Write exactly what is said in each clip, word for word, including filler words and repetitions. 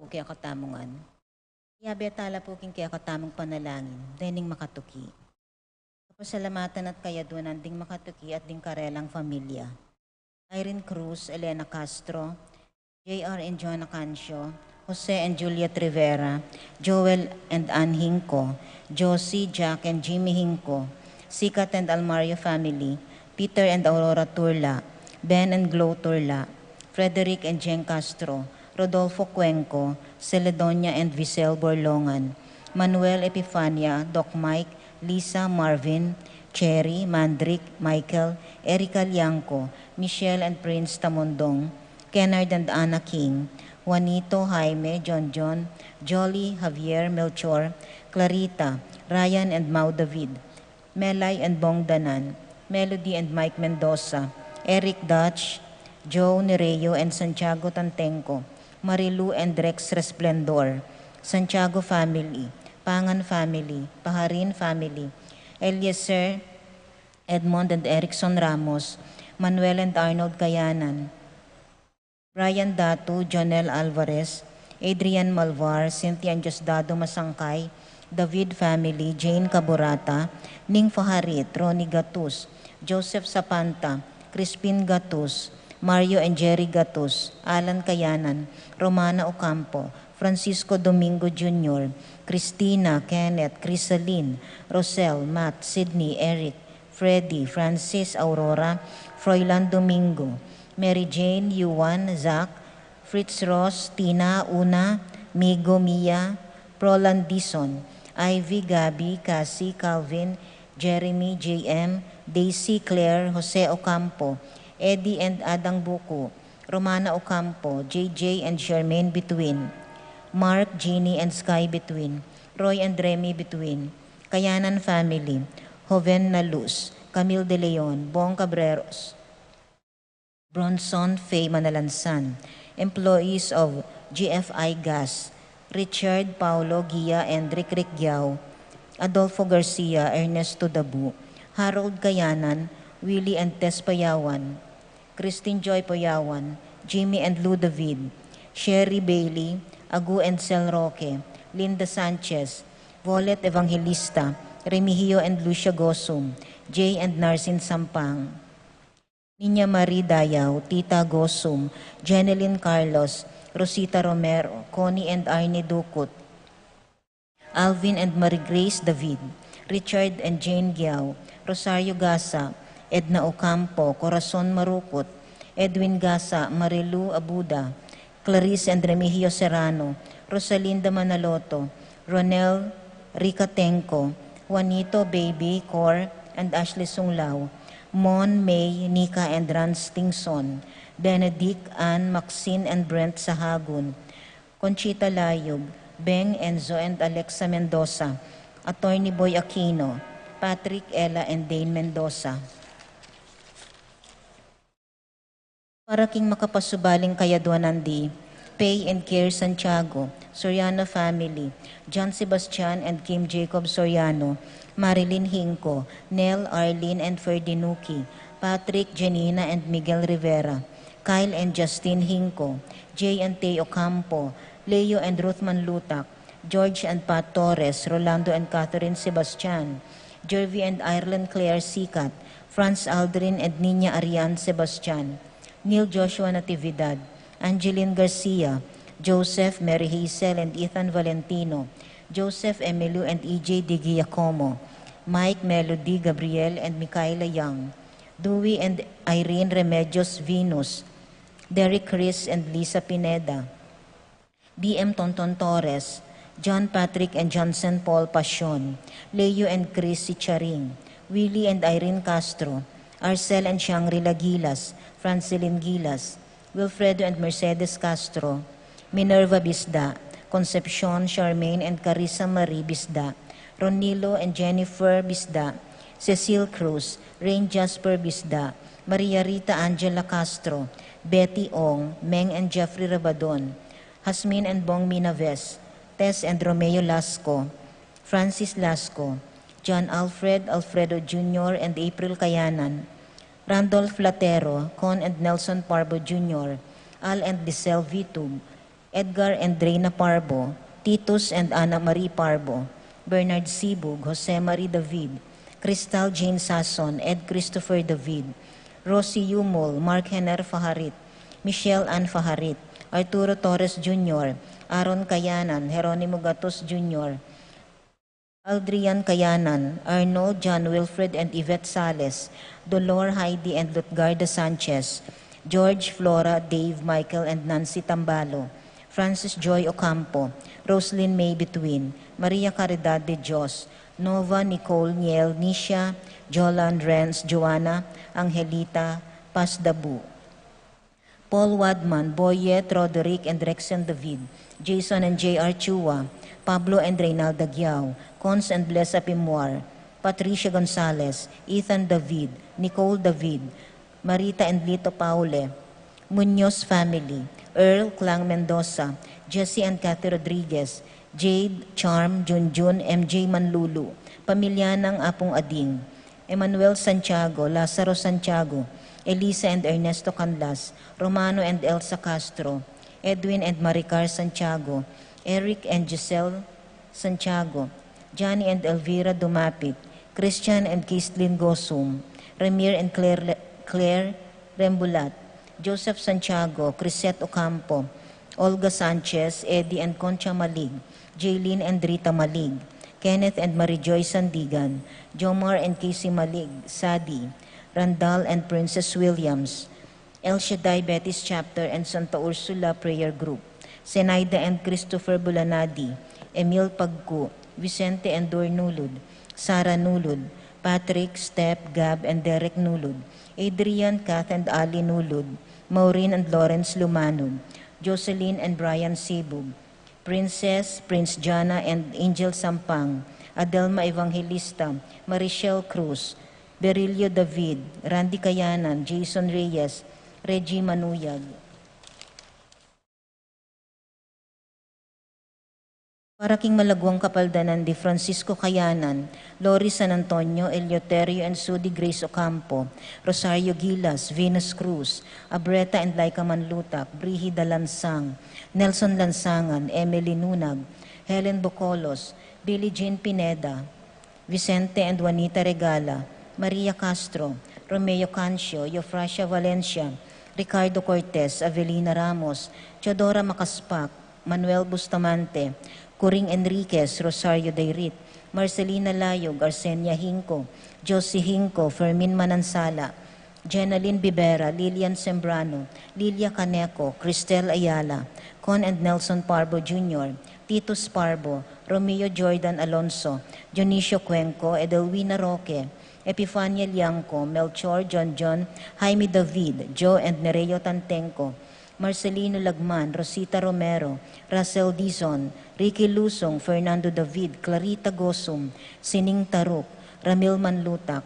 Kekatamu ngan. Iyabe tala pu king kekatamung panalangin dening makatuki. Kapasalamatan at kayaduanan ding makatuki at ding karelang familia: Irene Cruz, Elena Castro, J R and John Acancio, Jose and Juliet Rivera, Joel and Ann Hinco, Josie, Jack and Jimmy Hinco, Sikat and Almario family, Peter and Aurora Turla, Ben and Glo Turla, Frederick and Jen Castro, Rodolfo Cuenco, Celedonia and Visel Borlongan, Manuel, Epifania, Doc Mike, Lisa, Marvin, Cherry, Mandrick, Michael, Erica Liangco, Michelle and Prince Tamondong, Kennard and Anna King, Juanito, Jaime, John John, Jolly, Javier, Melchor, Clarita, Ryan and Mau David, Melay and Bong Danan, Melody and Mike Mendoza, Eric Dutch, Joe Nereo and Santiago Tantenco, Marilu and Rex Resplendor, Santiago family, Pangan family, Paharin family, Eliezer, Edmond and Erickson Ramos, Manuel and Arnold Kayanan, Brian Datu, Jonel Alvarez, Adrian Malvar, Cynthia and Diosdado Masangkay, David family, Jane Caburata, Ning Faharit, Ronnie Gatus, Joseph Sapanta, Crispin Gatus, Mario and Jerry Gatus, Alan Kayanan, Romana Ocampo, Francisco Domingo Junior, Christina, Kenneth, Crisalin, Rosel, Matt, Sydney, Eric, Freddy, Francis, Aurora, Froilan Domingo, Mary Jane, Yuan, Zach, Fritz Ross, Tina, Una, Migo, Mia, Proland Dison, Ivy, Gabby, Cassie, Calvin, Jeremy, J M, Daisy, Claire, Jose Ocampo, Eddie and Adang Buku, Romana Ocampo, J J and Charmaine Between, Mark, Jeannie and Sky Between, Roy and Remy Between, Kayanan family, Joven Nalus, Camille De Leon, Bong Cabreros, Bronson Faye Manalansan, employees of G F I Gas, Richard, Paulo, Gia and Rick Rick Giao, Adolfo Garcia, Ernesto Dabu, Harold Kayanan, Willie and Tess Payawan, Christine Joy Payawan, Jimmy and Lou David, Sherry Bailey, Agu and Sel Roque, Linda Sanchez, Volet Evangelista, Remigio and Lucia Gosum, Jay and Narcin Sampang, Niña Marie Dayao, Tita Gosum, Jeneline Carlos, Rosita Romero, Connie and Arnie Ducut, Alvin and Marie Grace David, Richard and Jane Giao, Rosario Gasa, Edna Ocampo, Corazon Marukut, Edwin Gasa, Marilu Abuda, Clarice and Remigio Serrano, Rosalinda Manaloto, Ronel Ricatenco, Juanito Baby Cor and Ashley Sunglao, Mon, May, Nika and Rans Tingson, Benedict, Ann, Maxine and Brent Sahagun, Conchita Layug, Beng, Enzo and Alexa Mendoza, Attorney Boy Aquino, Patrick, Ella and Dane Mendoza. Para king makapasubaling kayaduanan di Pay and Care Santiago, Soriano family, John Sebastian and Kim Jacob Soriano, Marilyn Hinco, Nel, Arlene and Ferdinuki, Patrick, Janina and Miguel Rivera, Kyle and Justine Hinco, Jay and Tay Ocampo, Leo and Ruth Manlutak, George and Pat Torres, Rolando and Catherine Sebastian, Jervy and Ireland Claire Sikat, Franz Aldrin and Nina Arian Sebastian, Neil Joshua Natividad, Angeline Garcia, Joseph, Mary Hazel and Ethan Valentino, Joseph, Emilio and E J Di Giacomo, Mike, Melody, Gabriel and Micaela Young, Dewey and Irene Remedios Venus, Derek, Chris and Lisa Pineda, B M Tonton Torres, John Patrick and Johnson Paul Pasion, Leo and Chris Sicharing, Willie and Irene Castro, Arcel and Shangri-La Gilas, Francelin Gilas, Wilfredo and Mercedes Castro, Minerva Bisda, Concepcion, Charmaine and Carissa Marie Bisda, Ronilo and Jennifer Bisda, Cecil Cruz, Rain Jasper Bisda, Maria Rita Angela Castro, Betty Ong, Meng and Jeffrey Rabadon, Hasmin and Bong Minaves, Tess and Romeo Lasco, Francis Lasco, John Alfred, Alfredo Junior and April Kayanan, Randolph Latero, Con and Nelson Parbo Junior, Al and Lisel Vitug, Edgar and Reina Parbo, Titus and Ana Marie Parbo, Bernard Sibug, Jose Marie David, Cristal Jane Sason, Ed Christopher David, Rosie Yumol, Mark Henner Fajarit, Michelle Ann Fajarit, Arturo Torres Junior, Aaron Kayanan, Jeronimo Gatos Junior, Aldrian Kayanan, Arnold, John Wilfred and Yvette Sales, Dolor, Heidi and Lutgarda Sanchez, George, Flora, Dave, Michael and Nancy Tambalo, Francis Joy Ocampo, Roslyn May Between, Maria Caridad de Dios, Nova, Nicole, Niel, Nisha, Jolan, Renz, Joanna, Angelita, Paz Dabu. Paul Wadman, Boyet, Roderick and Rexen David, Jason and J R Chua, Pablo and Reynalda Giao, Cons and Bless Apimwar, Patricia Gonzalez, Ethan David, Nicole David, Marita and Lito Paule, Muñoz family, Earl, Clang Mendoza, Jesse and Kathy Rodriguez, Jade, Charm, Junjun, M J Manlulu, pamilya nang Apung Ading, Emmanuel Santiago, Lazaro Santiago, Elisa and Ernesto Canlas, Romano and Elsa Castro, Edwin and Maricar Santiago, Eric and Giselle Santiago, Johnny and Elvira Dumapit, Christian and Kislin Gosum, Ramir and Claire, Claire Rembulat, Joseph Santiago, Crisette Ocampo, Olga Sanchez, Eddie and Concha Malig, Jaylene and Rita Malig, Kenneth and Marie Joy Sandigan, Jomar and Casey Malig, Sadi, Randall and Princess Williams, El Shaddai Betis Chapter and Santa Ursula Prayer Group, Zenaida and Christopher Bulanadi, Emil Pagku, Vicente and Dor Nulud, Sarah Nulud, Patrick, Step, Gab and Derek Nulud, Adrian, Kath and Ali Nulud, Maureen and Lawrence Lumanud, Jocelyn and Brian Sibug, Princess, Prince Jana and Angel Sampang, Adelma Evangelista, Marichelle Cruz, Berilio David, Randy Kayanan, Jason Reyes, Reggie Manuyag. Para king malaguang kapaldanan di Francisco Kayanan, Lori San Antonio, Eleuterio and Sudi Grace Ocampo, Rosario Gilas, Venus Cruz, Abreta and Laika Manlutak, Brigida Lansang, Nelson Lansangan, Emily Nunag, Helen Bocolos, Billie Jean Pineda, Vicente and Juanita Regala, Maria Castro, Romeo Cancio, Eufrasia Valencia, Ricardo Cortez, Avelina Ramos, Teodora Macaspac, Manuel Bustamante, Coring Enriquez, Rosario Dayrit, Marcelina Layog, Arsenia Hinco, Josie Hinco, Fermin Manansala, Jenalyn Bibera, Lilian Sembrano, Lilia Caneco, Cristel Ayala, Con and Nelson Parbo Junior, Titus Parbo, Romeo Jordan Alonso, Dionisio Cuenco, Edelwina Roque, Epifania Liangco, Melchor, John John, Jaime David, Joe and Nereo Tantenco, Marcelino Lagman, Rosita Romero, Russell Dizon, Ricky Lusong, Fernando David, Clarita Gosum, Sining Taruk, Ramil Manlutak,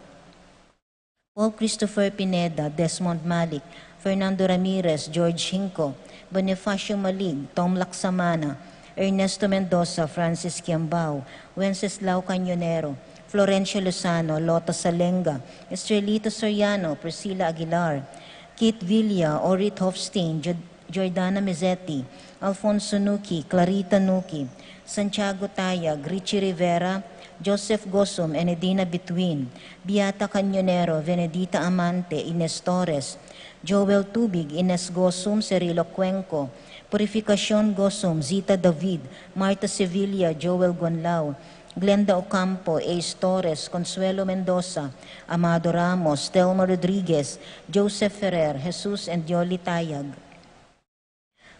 Paul Christopher Pineda, Desmond Malik, Fernando Ramirez, George Hinco, Bonifacio Malig, Tom Laksamana, Ernesto Mendoza, Francis Kiambao, Wenceslao Cañonero, Florencio Lozano, Lota Salenga, Estrelita Soriano, Priscilla Aguilar, Kit Villa, Orit Hofstein, Jod- Jordana Mezzetti, Alfonso Nuki, Clarita Nuki, Santiago Tayag, Richie Rivera, Joseph Gosum, Enedina Bituin, Beata Cañonero, Venedita Amante, Ines Torres, Joel Tubig, Ines Gosum, Cirilo Cuenco, Purificacion Gosum, Zita David, Marta Sevilla, Joel Gonlao, Glenda Ocampo, Ace Torres, Consuelo Mendoza, Amado Ramos, Telma Rodriguez, Joseph Ferrer, Jesus and Yoli Tayag,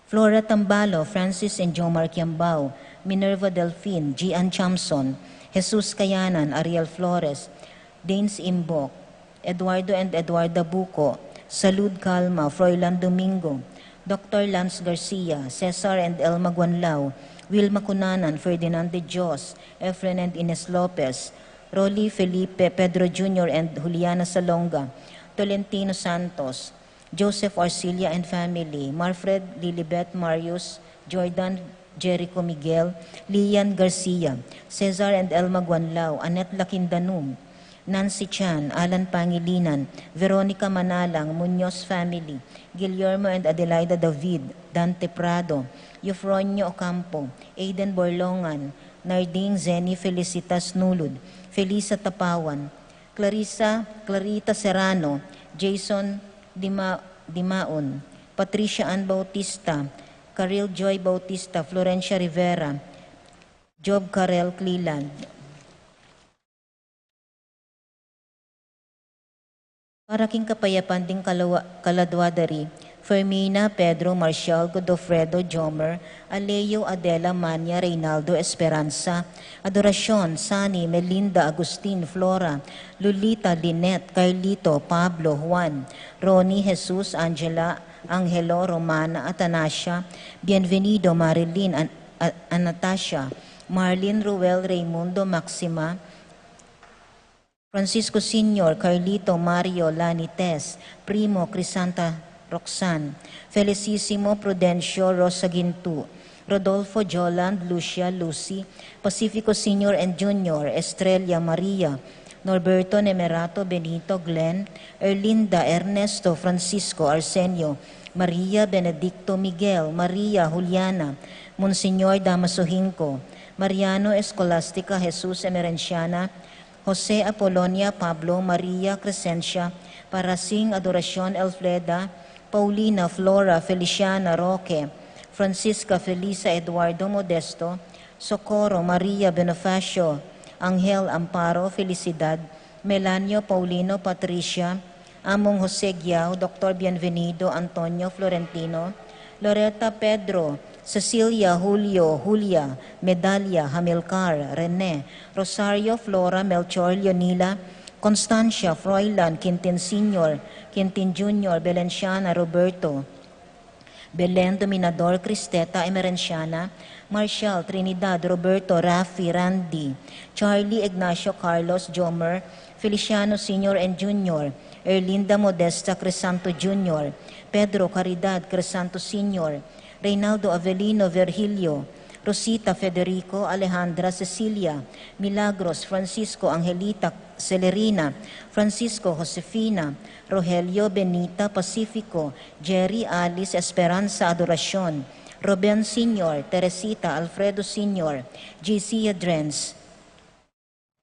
Flora Tambalo, Francis and Jomar Kiambao, Minerva Delfin, Gian Chamson, Jesus Kayanan, Ariel Flores, Danes Imbok, Eduardo and Eduarda Buco, Salud Calma, Froilan Domingo, Doctor Lance Garcia, Cesar and Elma Guanlao, Wilma Cunanan, Ferdinand de Dios, Efren and Ines Lopez, Rolly Felipe, Pedro Junior and Juliana Salonga, Tolentino Santos, Joseph Arcilla and family, Marfred, Lilibet, Marius, Jordan, Jericho Miguel, Lian Garcia, Cesar and Elma Guanlao, Annette Lakindanum, Nancy Chan, Alan Pangilinan, Veronica Manalang, Muñoz family, Guillermo and Adelaida David, Dante Prado, Eufronio Ocampo, Aiden Borlongan, Narding Zenny Felicitas Nulud, Felisa Tapawan, Clarissa, Clarita Serrano, Jason Dima-, Dimaon, Patricia Ann Bautista, Caril Joy Bautista, Florencia Rivera, Job Carel Cleland. Para king kapayapan ding kalawa-, kaladwa da ri, Fermina, Pedro, Marcial, Godofredo, Jomer, Aleo, Adela, Mania, Reynaldo, Esperanza, Adoracion, Sani, Melinda, Agustin, Flora, Lolita, Lynette, Carlito, Pablo, Juan, Ronnie, Jesus, Angela, Angelo, Romana, Atanasia, Bienvenido, Marilyn, An-, A-, Anastasia, Marlin, Ruel, Raymundo, Maxima, Francisco Senior, Carlito, Mario, Lani, Tess, Primo, Crisanta, Roxanne, Felicissimo, Prudencio, Rosa Gintu, Rodolfo, Joland, Lucia, Lucy, Pacifico Senior and Junior, Estrella, Maria, Norberto, Nemerato, Benito, Glenn, Erlinda, Ernesto, Francisco, Arsenio, Maria, Benedicto, Miguel, Maria, Juliana, Monsignor Damaso Hinco, Mariano, Escolastica, Jesus, Emerenciana, Jose, Apolonia, Pablo, Maria, Crescencia, Parasing, Adoracion, Elfreda, Paulina, Flora, Feliciana, Roque, Francisca, Felisa, Eduardo, Modesto, Socorro, Maria, Bonifacio, Angel, Amparo, Felicidad, Melanio, Paulino, Patricia, Among Jose Guiao, Doktor Bienvenido, Antonio, Florentino, Loreta, Pedro, Cecilia, Julio, Julia, Medalia, Hamilcar, Rene, Rosario, Flora, Melchor, Leonila, Constancia, Froilan, Quintin Senior, Quintin Junior, Belenciana, Roberto, Belen, Dominador, Cristeta, Emerenciana, Marshall, Trinidad, Roberto, Rafi, Randy, Charlie, Ignacio, Carlos, Jomer, Feliciano Senior and Junior, Erlinda, Modesta, Crisanto Junior, Pedro, Caridad, Crisanto Senior, Reynaldo, Avelino, Virgilio, Rosita, Federico, Alejandra, Cecilia, Milagros, Francisco, Angelita, Celerina, Francisco, Josefina, Rogelio, Benita, Pacifico, Jerry, Alice, Esperanza, Adoracion, Ruben Senior, Teresita, Alfredo Senior, J C Adrens,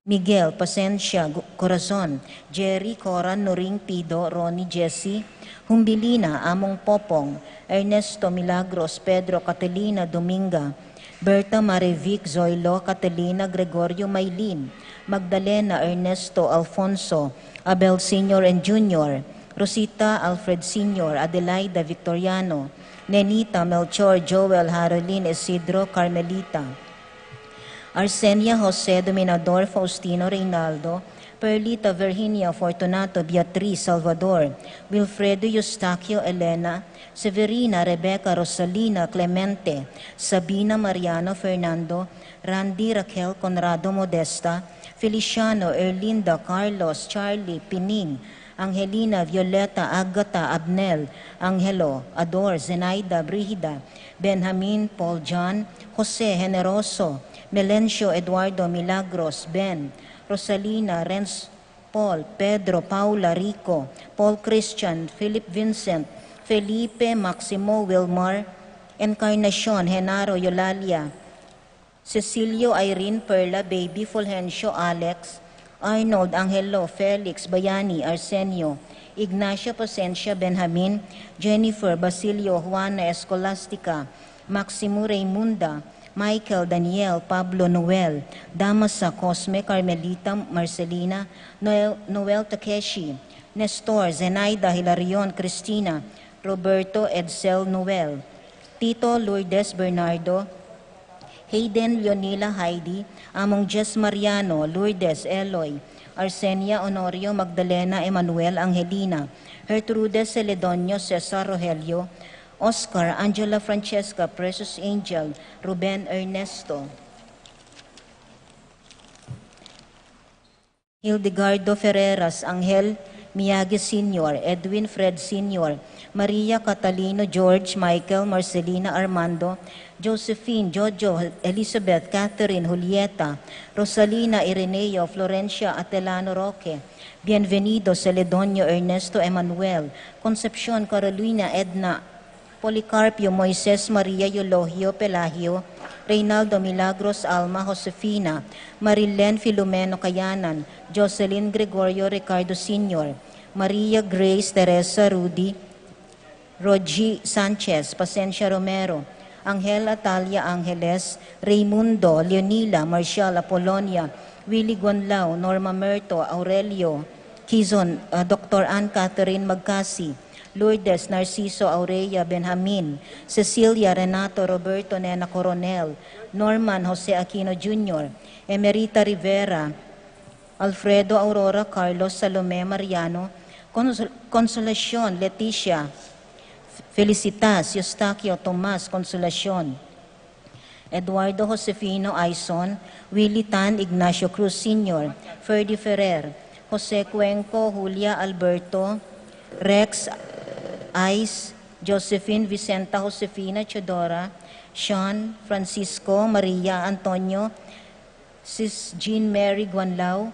Miguel, Pasencia, Gu-, Corazon, Jerry, Cora, Noring, Pido, Ronnie, Jesse, Humbilina, Among Popong, Ernesto, Milagros, Pedro, Catalina, Dominga, Berta, Marivic, Zoilo, Catalina, Gregorio, Maylin, Magdalena, Ernesto, Alfonso, Abel Senior and Junior, Rosita, Alfred Senior, Adelaida, Victoriano, Nenita, Melchor, Joel, Harolin, Isidro, Carmelita, Arsenia, Jose, Dominador, Faustino, Reynaldo, Perlita, Virginia, Fortunato, Beatriz, Salvador, Wilfredo, Eustaquio, Elena, Severina, Rebecca, Rosalina, Clemente, Sabina, Mariano, Fernando, Randy, Raquel, Conrado, Modesta, Feliciano, Erlinda, Carlos, Charlie, Pining, Angelina, Violeta, Agata, Abnel, Angelo, Ador, Zenaida, Brigida, Benjamin, Paul, John, Jose, Generoso, Melencio, Eduardo, Milagros, Ben, Rosalina, Renz, Paul, Pedro, Paula, Rico, Paul, Christian, Philip, Vincent, Felipe, Maximo, Wilmar, Encarnacion, Genaro, Eulalia, Cecilio, Irene, Perla, Baby, Fulgencio, Alex, Arnold, Angelo, Felix, Bayani, Arsenio, Ignacio, Pasencia, Benjamin, Jennifer, Basilio, Juana, Escolastica, Maximo, Raymunda, Michael, Daniel, Pablo, Noel, Damasa, Cosme, Carmelita, Marcelina, Noel, Noel, Takeshi, Nestor, Zenaida, Hilarion, Cristina, Roberto, Edsel, Noel, Tito, Lourdes, Bernardo, Hayden, Leonila, Heidi, Among Jess, Mariano, Lourdes, Eloy, Arsenia, Honorio, Magdalena, Emmanuel, Angelina, Gertrude, Celedonio, Cesar, Rogelio, Oscar, Angela, Francesca, Precious, Angel, Ruben, Ernesto, Hildegardo, Ferreras, Angel, Miyagi Senior, Edwin Fred Senior, Maria Catalino, George, Michael, Marcelina, Armando, Josephine, Jojo, Elizabeth, Catherine, Julieta, Rosalina, Ireneo, Florencia, Atelano, Roque, Bienvenido, Celedonio, Ernesto, Emmanuel, Concepcion, Carolina, Edna, Policarpio, Moises, Maria, Eulogio, Pelagio, Reynaldo, Milagros, Alma, Josefina, Marilyn, Filomeno, Kayanan, Jocelyn, Gregorio, Ricardo Senior, Maria, Grace, Teresa, Rudy, Rogie Sanchez, Pasencia Romero, Angel, Atalia, Angeles, Raymundo, Leonila, Marcial, Apolonia, Willie Guanlao, Norma Merto, Aurelio, Kizon, ah, Doctor Ann Catherine Magcasi, Lourdes, Narciso, Aurea, Benjamin, Cecilia, Renato, Roberto, Nena Coronel, Norman, Jose Aquino Junior, Emerita Rivera, Alfredo, Aurora, Carlos, Salome, Mariano, Cons-, Consolacion, Leticia, Felicitas, Eustaquio, Tomas, Consolacion, Eduardo, Josefino, Aison, Willy Tan, Ignacio Cruz Senior, Ferdy Ferrer, Jose Cuenco, Julia, Alberto, Rex, Ais, Josephine, Vicenta, Josefina, Teodora, Sean, Francisco, Maria, Antonio, Sis Jean Mary Guanlao,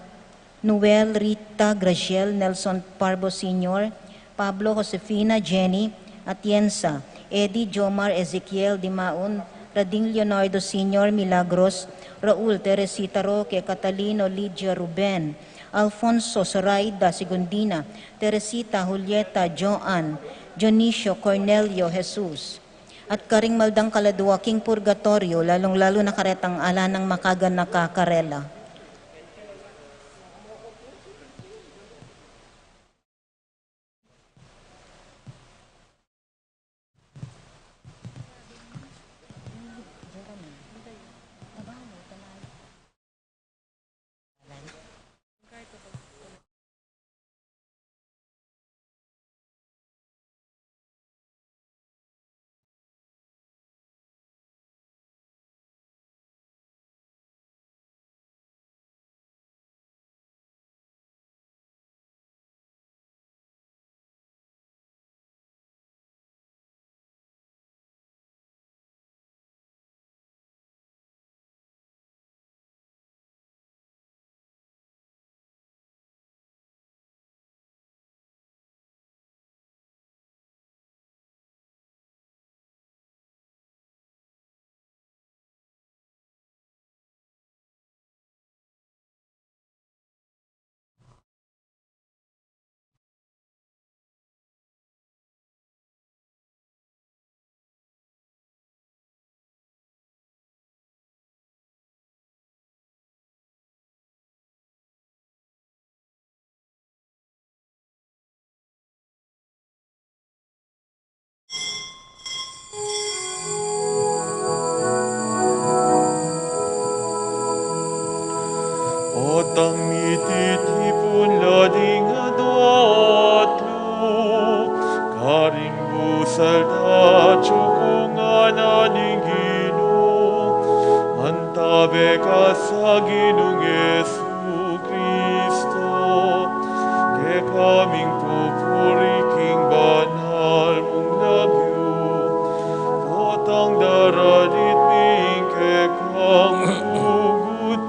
Noel, Rita, Graciel, Nelson Parbo Senior, Pablo, Josefina, Jenny, Atienza, Eddie, Jomar, Ezekiel, Dimaun, Rading, Leonardo Senior, Milagros, Raul, Teresita, Roque, Catalino, Lydia, Ruben, Alfonso, Zoraida, Segundina, Teresita, Julieta, Joan, Dionisio, Cornelio, Jesus. At karing maldang kaladua king purgatorio, lalung-lalu na karetang ala nang makaganaka karela. Potang mititipun la ding adwa o atlu, karing busal tatsu kung ngana ning Ginu, mantabe ka sa Ginung Jesu Kristo, kekaming pupuri king banal mung lagyu, potang daradit mi kekang lugud,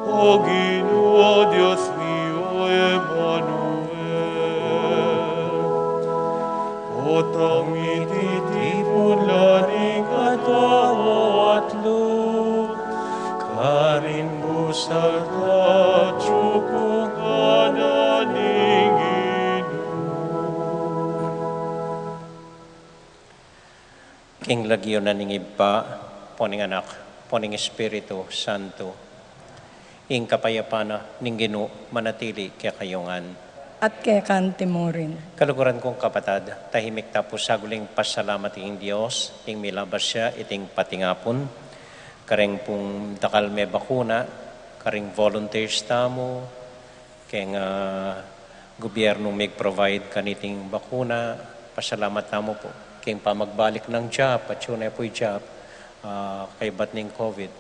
O Ginu, o Dios mi, o Emmanuel. Potang mititipun la ding adwa o atlu, karing busal tatsu kung ngana ning Ginu. King lagyu na ning Ibpa, ampo ning Anak, ampo ning Espiritu Santo. Ing kapayapan na ning Ginu manatili kekayu ngan. At keka naman murin. Kaluguran kung kapatad, tahimik ta pu saguling pasalamat ing Dios, ing milabas ya iting patingapun. Kareng pung dakal mebakuna, kareng volunteers tamu, keng, ah, gubyernu mig-provide kaniting bakuna, pasalamat tamu pu. Keng pamagbalik nang job, atyu ne pu'y job, ah, kaybat ning COVID.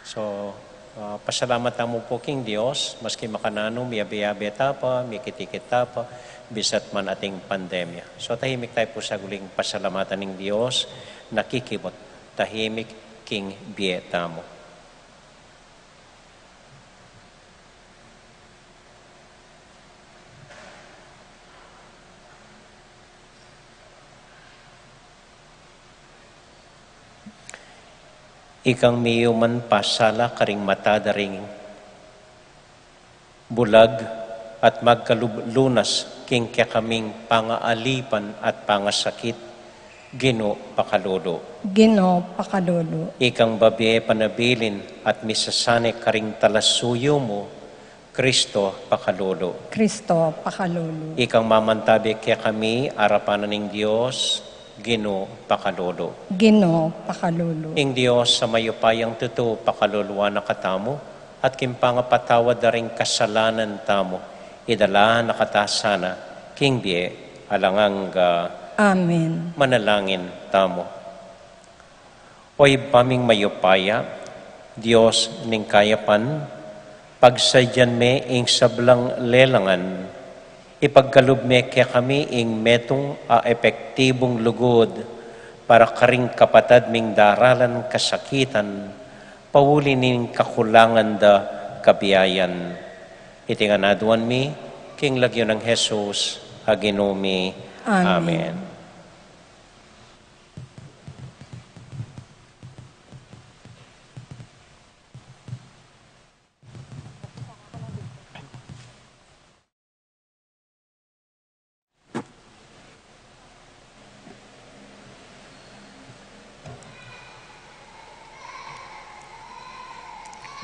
So, Ah, pasalamat tamu pu king Dios, maski makananu, miyabe-yabe ta pa, mikit-ikit ta pa, bisat man ating pandemya. So, tahimik tayu pu sa guling pasalamatan ning Dios, nakikibut tahimik king bie tamu. Ikang miyuman pasala karing mata da ring bulag at magkalub-, lunas king kekaming pangaalipan at pangasakit, Ginu, pakalulu. Ginu, pakalulu. Ikang babie panabilin at misasane karing talasuyu mu, Kristo, pakalulu. Kristo, pakalulu. Ikang mamantabe kekami arapan na ning Dios, Ginu, pakalulu. Ginu, pakalulu. Ing Dios a mayupayang tutu pakaluluan na katamu, at king pangapatawad da ring kasalanan tamu, idala na kata sana king bie alang angga. Amen. Manalangin tamu. O Ibpa ming mayupaya, Dios ning kayapan, pagsadyan me ing sablang lelangan, ipagkalub me kekami ing metung a epektibung lugud para karing kapatad ming daralan kasakitan, pauli ning kakulangan da kabiayan. Iti ngan aduan mi king lagyu nang Jesus a Ginu mi. Amen. Amen.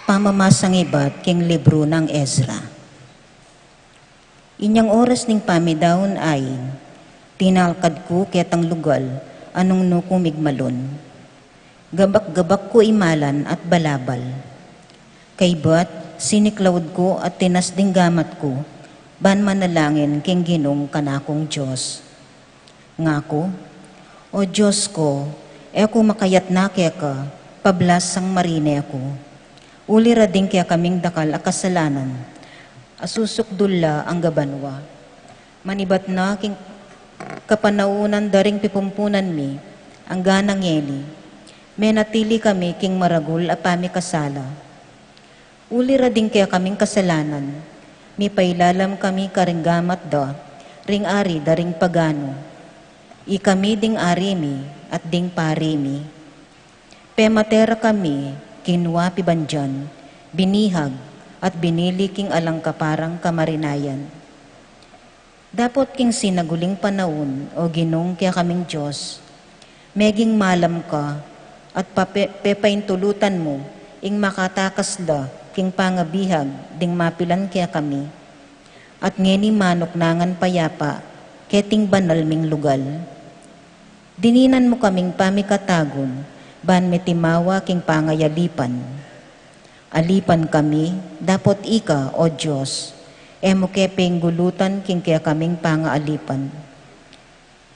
Pamamasang ibat king libru nang Ezra. Inyang oras ning pamidaun ain, tinalkad ku ketang lugal a nung nu ku migmalun. Gabak-gabak ku imalan at balabal. Kaybat, siniklaud ku at tinas ding gamat ku, ban manalangin king Ginung kanakung Dios. Ngaku, O Dios ku, e ku makayatna keka, pablasang marine ku. Uli ra ding kekaming dakal a kasalanan, a susukdul la angga banua. Manibat na king kapanaunan da ring pipumpunan mi, angga na ngeni, menatili kami king maragul a pamikasala. Uli ra ding kekaming kasalanan, mipailalam kami karing gamat da ring ari da ring paganu. Ikami ding ari mi at ding pari mi. Pemate ra kami, kinua pibandian, binihag, at binili king alang kaparang kamarinayan. Dapot king sinaguling panaun, O Ginung kekaming Dios, meging malam ka, at pape-, pepaintulutan mu ing makatakas la king pangabihag ding mapilan kekami, at ngeni manuknangan payapa keting banal ming lugal. Dininan mu kaming pamikatagun, ban mitimawa king pangayalipan. Alipan kami, dapot ika, O Dios, e mu ke penggulutan king kekaming pangaalipan.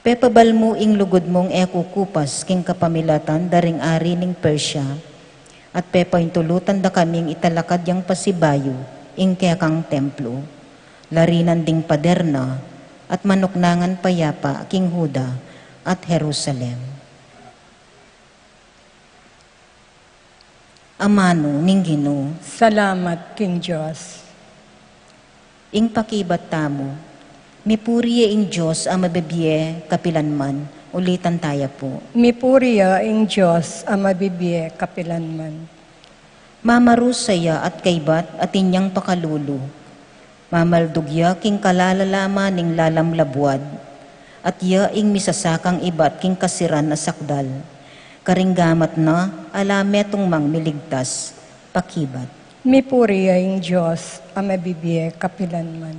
Pepabal mu ing lugud mung e kukupas king kapamilatan da ring ari ning Persia, at pepaintulutan da kaming italakad yang pasibayu ing kekang templo, larinan ding pader na, at manuknangan payapa king Juda at Jerusalem. Amanu ning Ginu. Salamat king Dios. Ing pakibat tamu. Mipuri ya ing Dios a mabibie kapilanman. Ulitan taya pu. Mipuri ya ing Dios a mabibie kapilanman. Mamarusa ya at kaybat atin yang pakalulu. Mamaldug ya king kalalalaman ning lalam labuad, at ya ing misasakang ibat king kasiran a sakdal. Karing gamat na ala metung mang miligtas, pakibat. Mipuri ya ing Dios a mabibie kapilanman.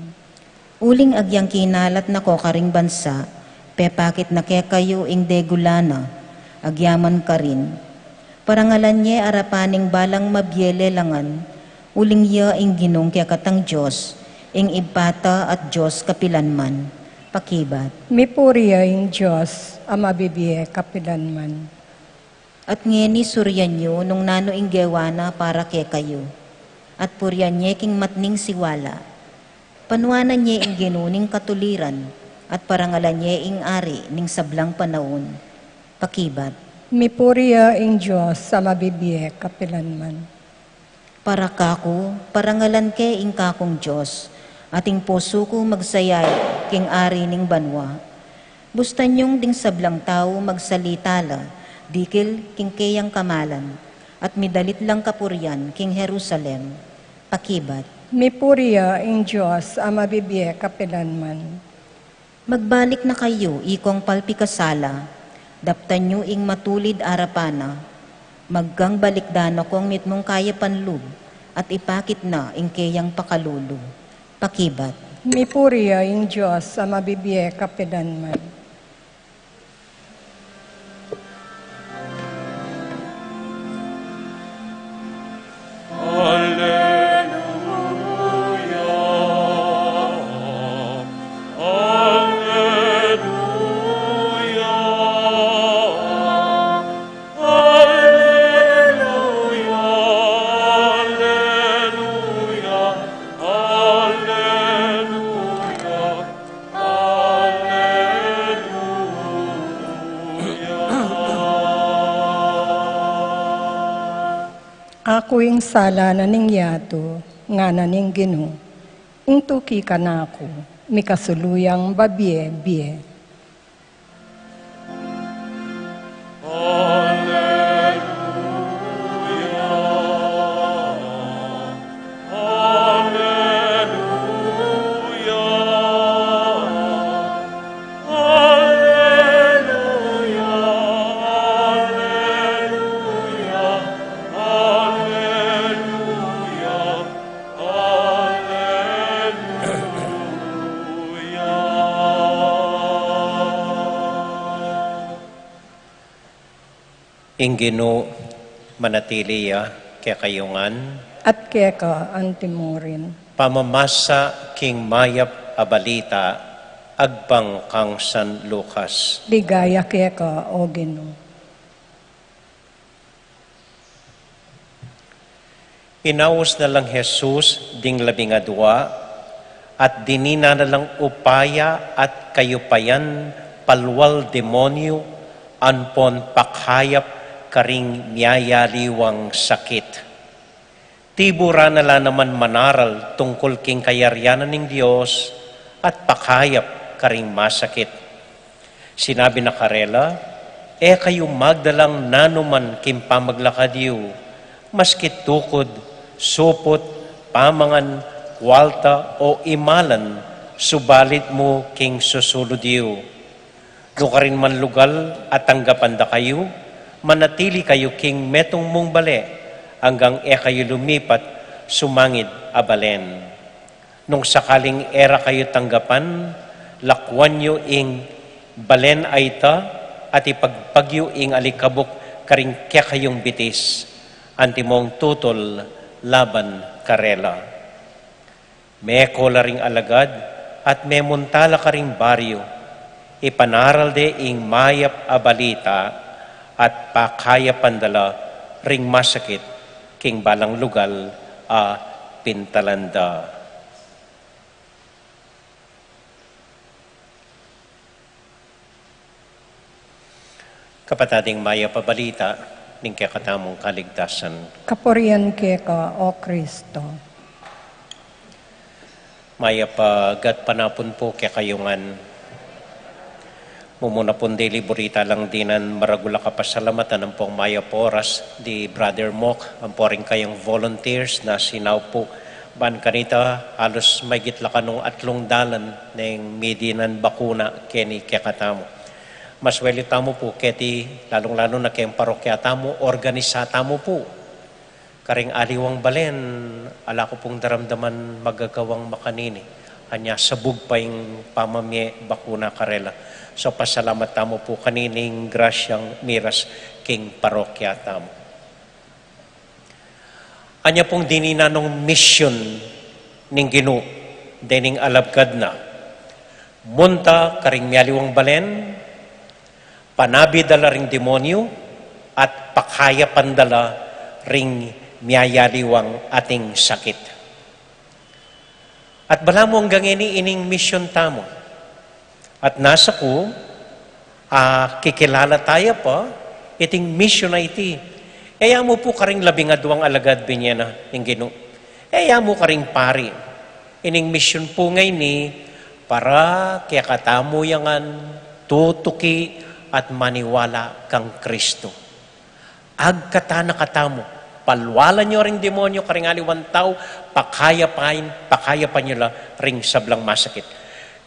Uling agyang kinalat na ko karing bansa, pepakit na kekayu ing degula na, agyaman karin. Parangalan ye arapan ning balang mabie lelangan, uling ya ing Ginung kekatang Dios, ing Ibpa ta at Dios kapilanman. Pakibat. Mipuri ya ing Dios a mabibie kapilanman. At ngeni surian yu nung nanu ing gewa na para kekayu. at purian ye king matning siwala. Panuanan ye ing Ginu ning katuliran, at parangalan ye ing Ari ning sablang panaun. Pakibat. Mipuri ya ing Dios a mabibie kapilanman. Para kaku, parangalan ke ing kakung Dios, at ing pusu ku magsayay king Ari ning banua. Bustan yung ding sablang tau magsalita la dikil king keyang kamalan, at midalit lang kapurian king Jerusalem. Pakibat. Mipuri ya ing Dios a mabibie kapilanman. Magbalik na kayu, ikong palpikasala, daptan yu ing matulid arapan na, magkang balikdan na kong mitmung kayapan lub, at ipakit na ing keyang pakalulu. Pakibat. Mipuri ya ing Dios a mabibie kapilanman. Alleluia, alleluia, alleluia, alleluia, alleluia. Alleluia. Aku ing sala na ning yatu, ngana ning Ginu, ing tuki kanaku, mikasulu yang babie-bie. Alleluia, alleluia, alleluia, alleluia, alleluia. Ing Ginu manatili ya kekayu ngan. At keka antimurin. Pamamasa king mayap a balita agpang kang San Lucas. Ligaya keka, O Ginu. Inaus na lang Jesus ding labing adua, at dinina na lang upaya at kayupayan palual demonyu ampon pakayap karing miyayaliwang sakit. Tiburan na la naman manaral tungkul king kayarian ning Dios at pakayap karing masakit. Sinabi na karela, "E kayu magdalang nanuman king pamaglakad yu, maski tukud, suput, pamangan, kwalta, o imalan, subalit mu king susulud yu. Nukarin man lugal a tanggapan da kayu, manatili kayu king metung mung bale, anggang e kayu lumipat sumangid a balen. Nung sakaling e ra kayu tanggapan, lakuan yu ing balen a ita at ipagpag yu ing alikabuk karing kekayung bitis, antimong tutul laban karela." Meko la ring alagad at memunta la karing baryu, ipanaral de ing mayap a balita at pakayapan da la ring masakit king balang lugal a pintalan da. Kapatad, ing mayap a balita ning kekatamung kaligtasan. Kapurian keka, O Kristo. Mayap a gatpanapun pu kekayu ngan. Mumuna pun dili, burit ta lang dinan maragul a kapasalamatan ampong mayap a oras di Brother Mok, ampo ring kayang volunteers na sinaup pu. Ban kanita, halos maigit la kanung atlung dalan neng midinan bakuna keni kekatamu. Masweli tamu pu keti, lalung-lalu na keng parokya tamu, organisa tamu pu. Karing aliwang balen, ala ku pung daramdaman magagawang makanini. Anya sabug pa ing pamamie bakuna karela. So, pasalamat tamu pu kanining grasyang miras king parokya tamu. Anya pung dininan nung misyun ning Ginu dening alagad na. Munta karing mialiwang balen, panabi da la ring demonyu, at pakayapan da la ring miyayaliwang ating sakit. At balamu anggang ini ining misyon tamu. At nasa ku, ah, kikilala taya pa, iting misyon a iti. E ya mu pu karing labing adwang alagad binie na ning Ginu. E ya mu karing pari. Ining misyon pu ngeni para kekatamu yang tutuki at maniwala kang Kristo. Agkatan na katamu, palwalan yu ring demonyo karing aliwang tau, pakayapan, pakayapan yu la ring sablang masakit.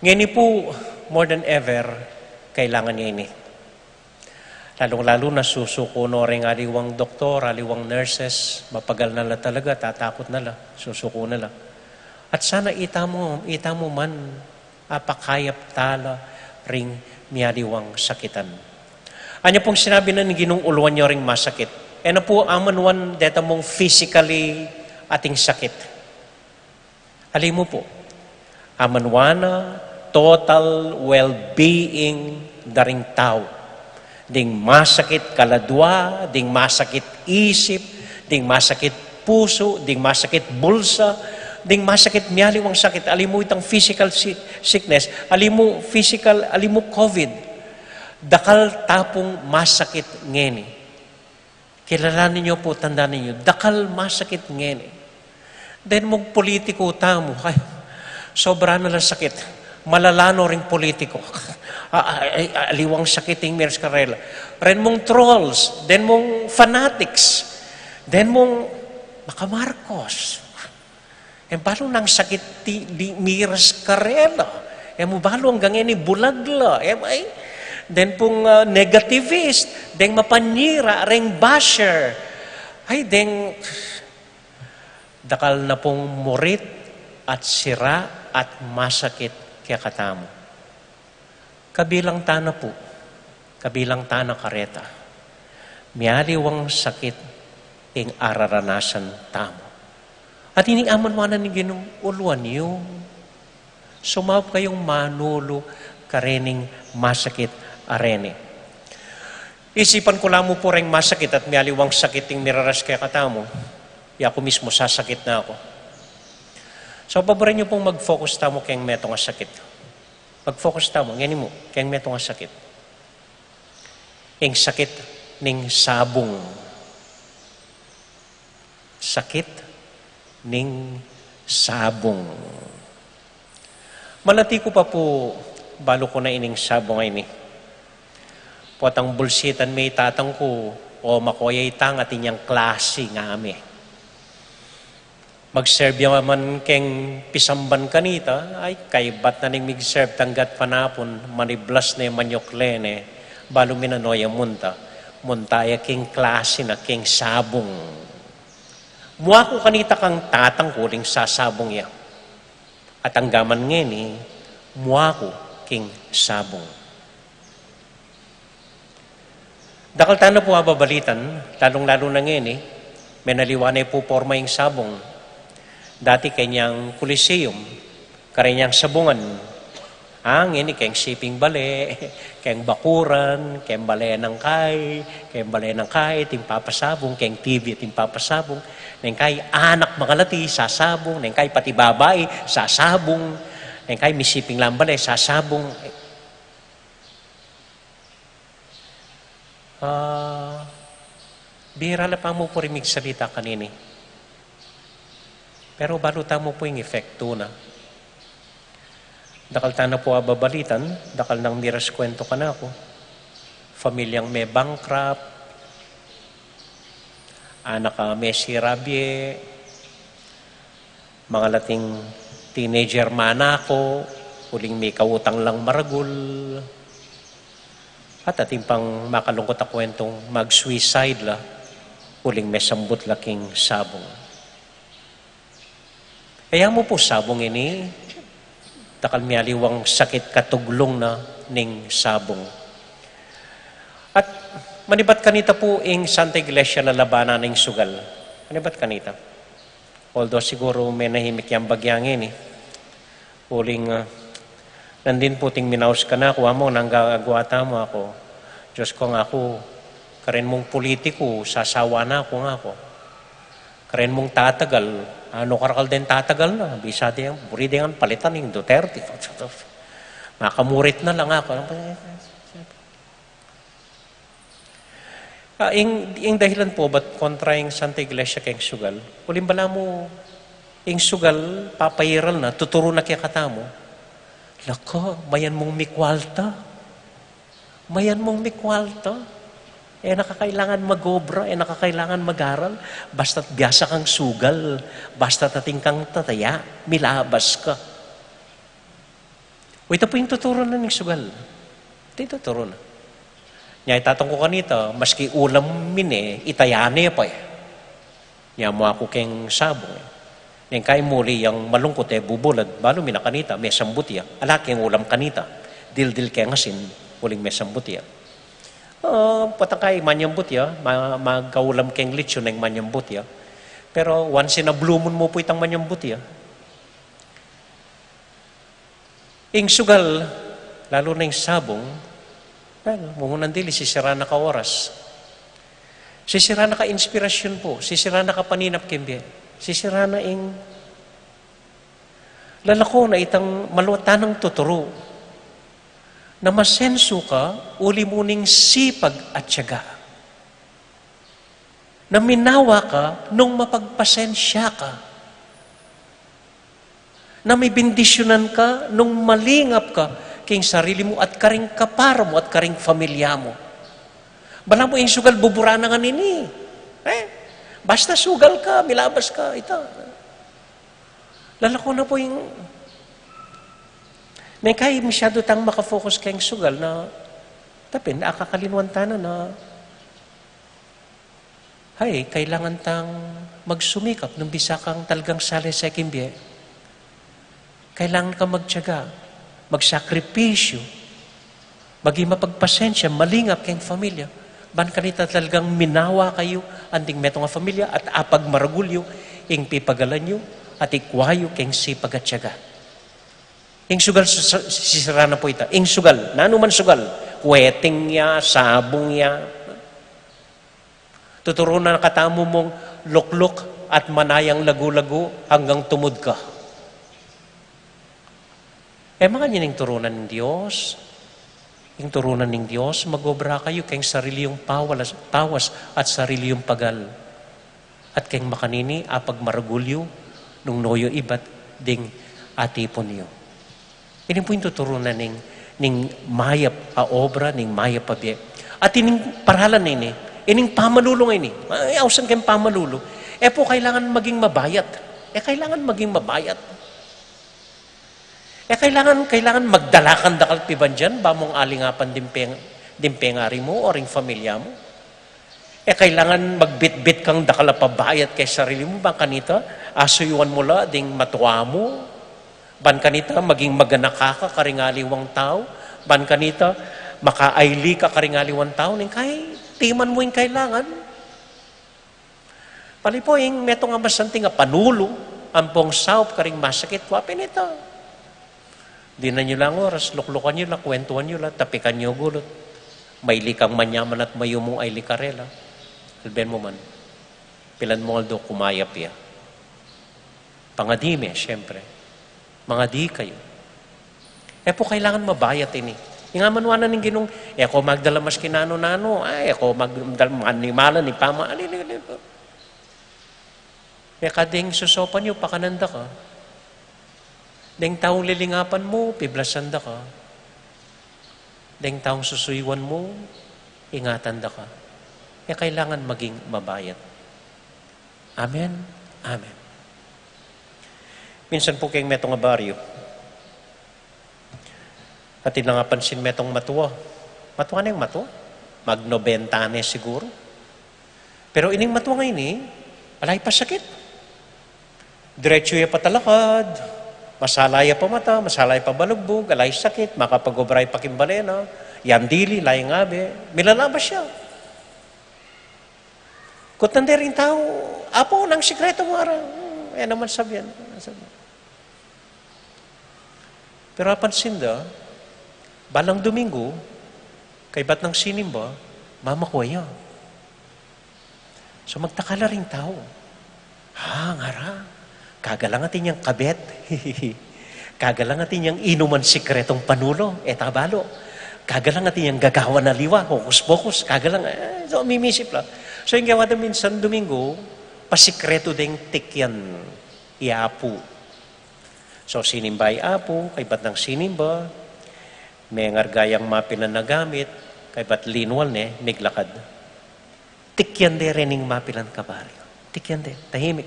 Ngeni pu, more than ever, kailangan ya ini. Lalung-lalu na susuku no ring aliwang doktor, aliwang nurses, mapagal na la talaga, tatakut na la, susuku na la. At sana ita mu, ita mu man, apakayap tala ring miyaliwang sakitan. Anya pung sinabi na ning Ginung uluan yu ring masakit. E na pu amanuan deta mung physically ating sakit. Ali mu pu, amanuan na total well-being da ring tau. Ding masakit kaladua, ding masakit isip, ding masakit pusu, ding masakit bulsa, ding masakit miyaliwang sakit. Ali mu itang physical si-, sickness, ali mu physical, ali mu covid. Dakal ta pung masakit ngeni. Kilalanan yu pu, tandanan yu, dakal masakit ngeni. Then mung politiku tamu, ay, sobra na lang sakit. Malala no ring politiku. A-, a-, ay, aliwang sakit ing miras karela. Ren mung trolls, then mung fanatics, then mung maka Marcos. E balu nang sakit ti, di miras karela. E mu balu anggang ini bulag la. E, ay, then pung, ah, negativist, then mapanyira, reng basher. Ay, then dakal na pung murit at sira at masakit kekatamu. Kabilang ta na pu, kabilang ta na kareta. Miyaliwang sakit ing araranasan tamu. At ini amanuan na ning Ginu, uluan yu. Sumaup kayung manulu karening masakit a reni. Isipan ku la mu pu reng masakit at miyaliwang sakit ing miraras kekatamu. Yaku mismu sasakit na ku. So, paboran yu pung mag-focus tamu keng metung a sakit. Mag-focus tamu, ngeni mu, keng metung a sakit. Ing sakit ning sabung. Sakit ning sabung. Malati ku pa pu, balu ku na ining sabung a ini. Potang bulsitan me i tatang ku, o makoya itang atin yang klasi ngami. Mag-serve ya man keng pisamban kanita, ay, kaybat na ning mig-serve tanggat panapun, maniblas ne, manyukle ne, balu minanoya munta, munta ya king klasi na king sabung. Mua ku kanita kang tatang ku uling sasabung ya. At anggaman ngeni, mua ku king sabung. Dakal ta na pu ababalitan, lalung-lalu na ngeni, menaliwa ne pu porma ing sabung. Dati kenyang Coliseum, karenyang sabungan. Ah, ngeni keng siping bale, keng bakuran, keng bale nang kai, keng bale nang kai, atin papasabung, keng T V atin papasabung, neng kai anak makalati, sasabung, neng kai pati babai, sasabung, neng kai misiping lang bale, sasabung. Ah, bira la pa mu pu ring migsalita kanini. Pero balu ta mu pu ing epektu na. Dakal ta na pu ababalitan, dakal nang miras kuwentu kanaku. Pamilyang me-bankrupt, anak a mesira bie, mangalating teenager manaku, uling mikautang lang maragul. At atin pang makalungkut a kuwentung mag-suicide la, uling mesambut la king sabung. E ya mu pu sabung ini, dakal miyaliwang sakit katuglung na ning sabung. At manibat kanita pu ing Santa Iglesia lalabanan ning sugal. Manibat kanita. Although siguru menahimik yang bagya ngeni. Uling, ah, nandin pu ting minaus kanaku, "Among, nanu ing gagawan mu?" Aku, "Dios ko," ngaku, "karen mung pulitiku, sasawa na ku," ngaku. Karen mung tatagal, ano karakal den tatagal na, bisa deng, buri deng palitan ing Duterte. Makamurit na lang aku. Ah, ing, ing dahilan pu bat kontra ing Santa Iglesia keng sugal. Uling balamu, ing sugal, papairal na, tuturu na kekatamu. Lako, mayan mung mikwalta. Mayan mung mikwalta. E na ka kailangan mag-obra, e na ka kailangan mag-aral. Basta't biasa kang sugal, basta't atin kang tataya, milabas ka. O, ita pu ing tuturu na ning sugal. Ita ing tuturu na. Nya, itatang ku kanita, maski ulam mi ne, itaya ne pa e. Nya mu aku keng sabung e. Neng kai muli yang malungkut e bubulad, balu mi na kanita, mesambut ya. Ala keng ulam kanita. Dildil keng asin, uling mesambut ya. O, potang kai manyambut ya, ma-, magkaulam keng litson neng manyambut ya. Pero once in a blue moon mu pu itang manyambut ya. Ing sugal, lalu na ing sabung, well, mungunan dili, sisira na ka oras. Sisira na ka inspirasyon pu, sisira na ka paninap keng bie. Sisira na ing lalako na itang maluat tanang tuturu. Na masensu ka, uli mu ning sipag at tiyaga. Na minawa ka nung mapagpasensya ka. Na mibindisyunan ka nung malingap ka king sarili mu at karing kapara mu at karing pamilya mu. Balamu ing sugal bubura na ngan ini. E, basta sugal ka, milabas ka, ita. Lalako na pu ing, neng kai masyadu tang makafocus keng sugal na, tapin, akakalinwan tana na, hay, kailangan tang magsumikap nung bisa kang talagang salese keng bie. Kailangan kang magtiyaga, magsakripisyo, maging mapagpasensya, malingap keng pamilya. Ban kanita talagang minawa kayu, anting metung a pamilya, at apagmaragul yu ing pipagalan yu, at ikwa yu keng sipag at tiyaga. Ing sugal, sa-, sa-, sisira na pu ita. Ing sugal, nanu man sugal, kweting ya, sabung ya. Tuturu na katamu mung lukluk at manayang lagu-lagu anggang tumud ka. E makanyan ing turu na ning Dios. Ing turu na ning Dios, mag-obra kayu keng sarili yung pawalas-, pawas at sarili yung pagal. At keng makanini, apagmaragul yu, nung nu yu ibat ding atipun yu. Ini pu ing tuturu na ning, ning mayap a obra, ning mayap a bie. At ining paralan na ini, ining pamalulu ngeni. Ay, ausan keng pamalulu. E pu kailangan maging mabayat. E kailangan maging mabayat. E kailangan, kailangan magdala kang dakal pibandian, ba mung alingapan ding peng-, ding pengari mu, o ring pamilya mu. E kailangan magbitbit kang dakal a pabayat keng sarili mu, ban kanita, asuyuan mu la ding matua mu, ban kanita, maging maganaka ka karing aliwang tau, ban kanita, makaaili ka karing aliwang tau, neng kai, timan mu ing kailangan. Pali pu ing metung a masanting a panulu, ampong saup karing masakit, wa pin ita. Dinan yu lang oras, luklukan yu la, kwentuan yu la, tapikan yu gulut. Maili kang manyaman at mayumung aili karela. Alben mu man, pilan mung aldo kumayap ya. Pangadi me, siyempre. Mangadi kayu. E pu kailangan mabayat ini. Ing amanuan na ning Ginung, e ko magdala maski nanu-nanu, ay, e ko magdala manimalan, ipama, ali, ali, ali. Mekad deng susopan yu, pakanan da ka. Deng taung lilingapan mu, piblasan da ka. Deng taung susuyuan mu, ingatan da ka. E kailangan maging mabayat. Amen. Amen. Minsan pu keng metung a baryu, atin lang apansin metung matua. Matua neng matua. Mag-nobenta ne siguru. Pero ining matua ngeni, ala ya pasakit. Diretsu ya patalakad, masala ya pamata, masala ya pabalugbug, ala ya sakit, makapag-obra ya pakimbale na, yang dili, ala ya ngabe, milalabas ya. Kutnan de ring tau, "Apu, nanu ing sikretu mu ara?" "Hmm, e naman sabian." Pero apansin da, balang Domingo, kaybat nang sinimba, mamakua ya. So, magtakal la ring tau. Ha, ngara. Kaga lang atin yang kabet. Kaga lang atin yang inuman sikretong panulu, e ta balu. Kaga lang atin yang gagawan aliwa, hokus-pokus. Kaga lang, e, so, mimisip la. So, ing gawa da minsan Domingo, pasikretu deng tikian i Apu. So, sinimba i Apu, kaybat nang sinimba, mengarga yang mapilan a gamit, kaybat linwal ne, miglakad. Tikian de rening mapilan kabaryo. Tikian de, tahimik.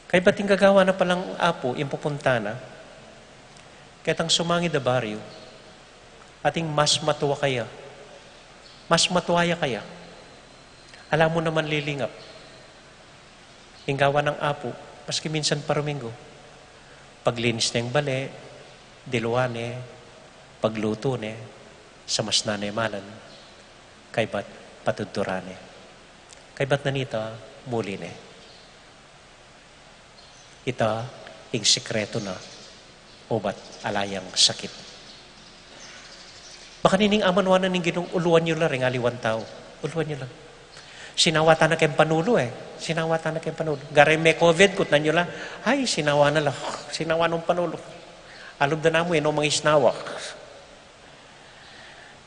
Kaybat ing gagawan na palang Apu, ing pupunta na, ketang sumangid a baryo, ating mas matua kaya, mas matua ya kaya, ala mu naman lilingap. Ing gawa nang Apu, maski minsan pa Domingo, paglinis neng bale, diluan ne, paglutu ne, samasnan ne malan, kaybat patudturan ne. Kaybat na nita, muli ne. Ita ing sikretu na, obat ala yang sakit. Makanining amanuan na ning Ginu, uluan yu la ring aliwan tau. Uluan yu la. Sinawa ta na keng panulu e. Sinawa ta na keng panulu. Gare me-covid, kutnan yu la. Ay, sinawa na la. Sinawa nung panulu. Alub da namu, e no mangisnawa.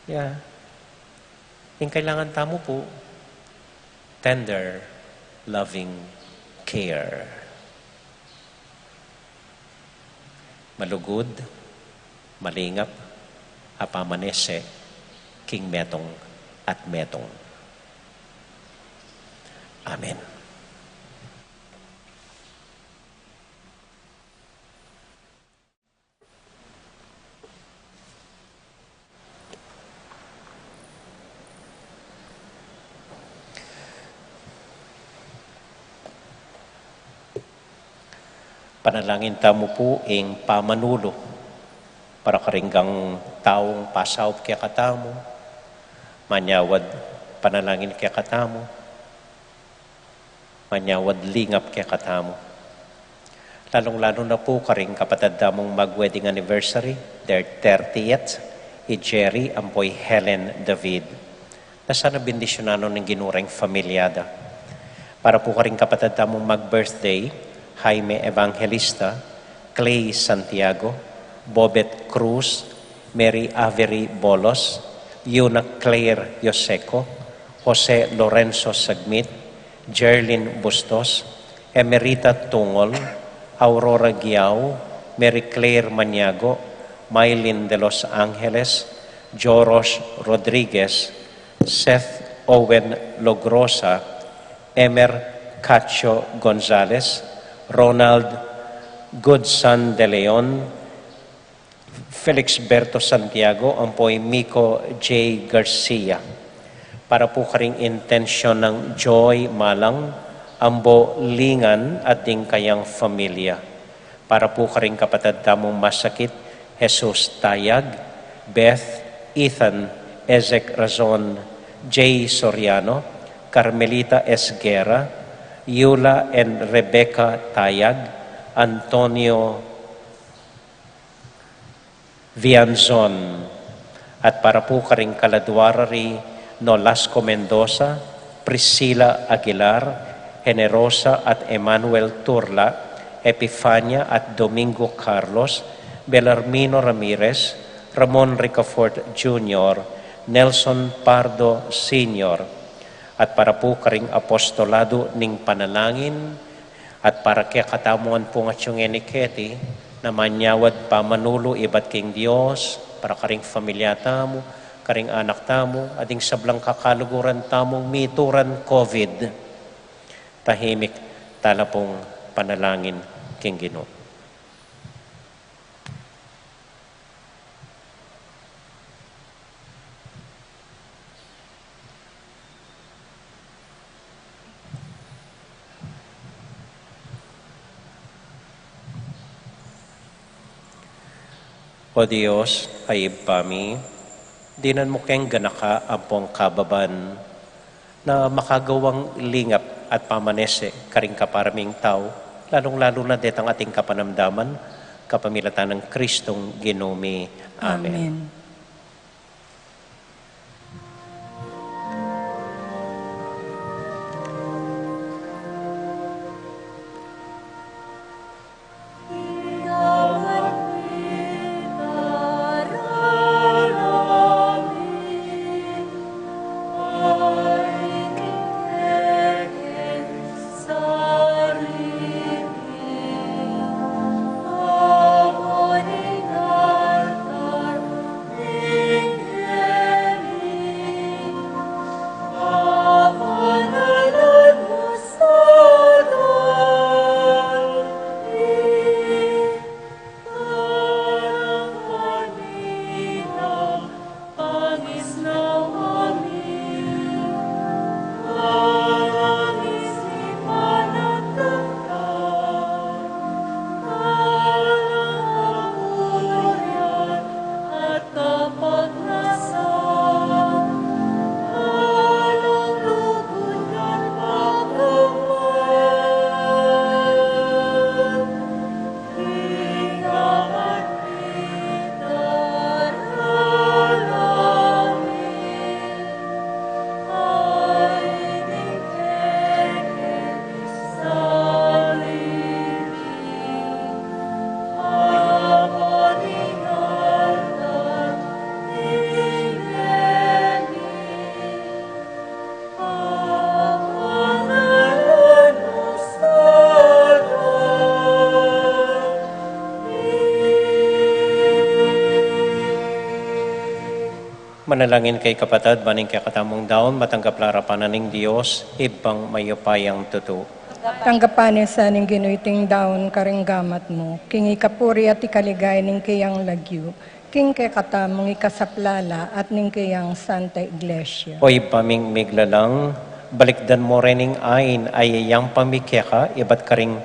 Ya. Ing kailangan tamu pu, tender, loving care. Malugud, malingap, a pamanese, king metung at metung. Amen. Panalangin tamu pu ing pamanulu para karing taung pasaup kekatamu, manyawad panalangin kekatamu, manyawad lingap kekatamu. Lalung-lalu na pu karing kapatad tamung mag-wedding anniversary, their thirtieth, i Jerry ampo i Helen David. Na sana bendisyunan no ning Ginu reng familia da. Para pu karing kapatad tamung mag-birthday, Jaime Evangelista, Clay Santiago, Bobet Cruz, Mary Avery Bolos, Yuna Claire Yoseco, Jose Lorenzo Sagmit, Jerlyn Bustos, Emerita Tungol, Aurora Guiao, Mary Claire Maniago, Mylene de los Angeles, Joros Rodriguez, Seth Owen Logrosa, Emer Cacho Gonzalez, Ronald Goodson de Leon, Felix Berto Santiago, ampo i Miko J Garcia. Para pu karing intensyon nang Joy Malang, Ambo Lingan at ding kayang familia. Para pu karing kapatad tamung masakit, Jesus Tayag, Beth, Ethan, Ezek Razon, Jay Soriano, Carmelita Esguerra, Yula and Rebecca Tayag, Antonio Vianzon, at para pu karing kaladua ra ri Nolasco Mendoza, Priscilla Aguilar, Generosa at Emmanuel Turla, Epifania at Domingo Carlos, Belarmino Ramirez, Ramon Ricafort Junior, Nelson Pardo Senior, at para pu karing apostolado ning panalangin, at para kekatamu ngan pung atiu ngeni keti, na manyawad pamanulu ibat king Dios, para karing familia tamu, karing anak tamu, at ding sablang kakaluguran tamung mituran COVID. Tahimik tala pung panalangin king Ginu. O Dios, a Ibpa mi, dinan mu keng ganaka ampong kababan na makagawang lingap at pamanese karing kapara ming tau, lalung-lalu na detang ating kapanamdaman, kapamilatan nang Kristong Ginu mi. Amen. Amen. Manalangin kayu kapatad, ban ing kekatamung daun matanggap la arapan na ning Dios, Ibpang mayupayang tutu. Tanggapan ne sa ning Ginu iting daun karing gamat mu, king ikapuri at ikaligaya ning keyang lagyu, king kekatamung ikasaplala at ning keyang Santa Iglesia. O Ibpa ming miglalang, balikdan mu reng ain a iyayampa mi keka ibat karing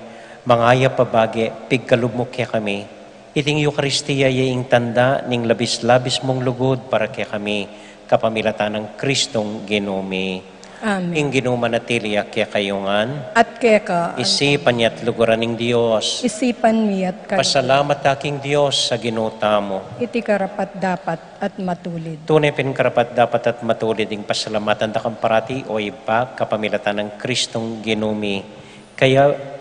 mangayap a bage, pigkalub mu kekami. Iting Eukaristia ya ing tanda ning labis-labis mung lugud para kekami, kapamilatan nang Kristong Ginu mi. Amen. Ing Ginu manatili ya kekayu ngan. At keka. Isipan ya't luguran ning Dios. Isipan mi at keka. Pasalamat ta king Dios a Ginu tamu. Iti karapat-dapat at matulid. Tune pin karapat-dapat at matulid ing pasalamatan da kang parati, o Ibpa, kapamilatan nang Kristong Ginu mi. Kaya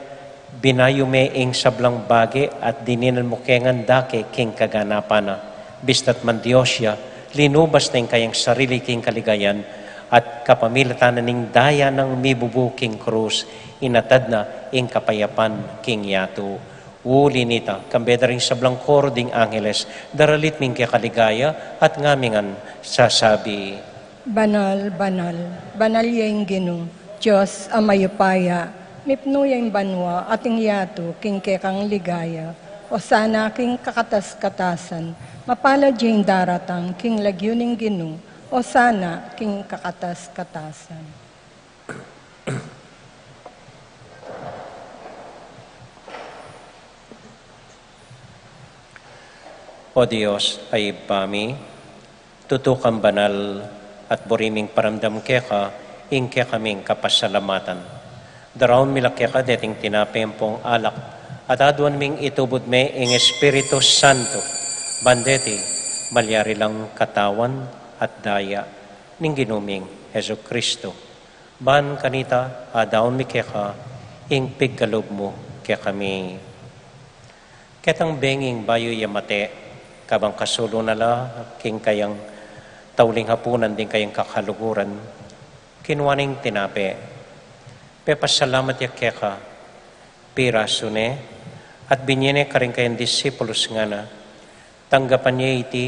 binayu me ing sablang bage at dininan mu ke ngan dake king kaganapan na. Bista't man Dios ya, linubas na ing kayang sarili king kaligayan, at kapamilatan na ning daya nang mibubu king krus, inatad na ing kapayapan king yatu. Uli nita, kambe da ring sablang koro ding angeles, daralit mi ing kekaligaya, at ngami ngan sasabi: Banal, banal, banal ya ing Ginu, Dios a mayupaya, mipnu ya ing banua at ing yatu king kekang ligaya. Osana king kakatas-katasan, mapalad ya ing daratang king lagyu ning Ginu, osana king kakatas-katasan. O Dios a Ibpa mi, tutu kang banal, at buri ming paramdam keka ing kekaming kapasalamatan. Daraun mi la keka deting tinape ampong alak, at aduan ming itubud me ing Espiritu Santo, ban deti malyari lang katawan at daya ning Ginu ming Jesucristo. Ban kanita, adaun mi keka ing pigkalub mu kekami. Ketang benging bayu ya mate, kabang kasulu na la king kayang tauling hapunan ding kayang kakaluguran, kinua neng tinape, pepasalamat ya keka, pirasu ne, at binye ne karing kayang disipulus, ngana: Tanggapan ye iti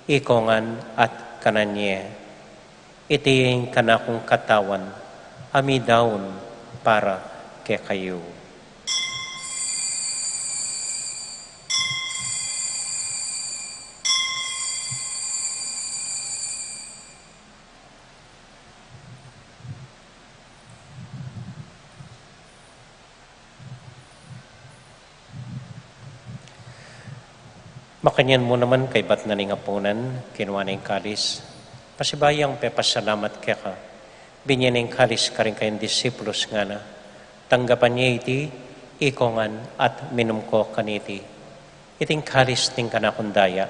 ikongan at kanan ye. Iti ing kanakung katawan a midaun para kekayu. Makanyan mu naman kaybat na ning apunan, kinua ne ing kalis, pasibayu yang pepasalamat keka, binye ne ing kalis karing kayang disipulus, ngana: Tanggapan ye iti ikongan at minum ko kaniti. Iting kalis ning kanakung daya,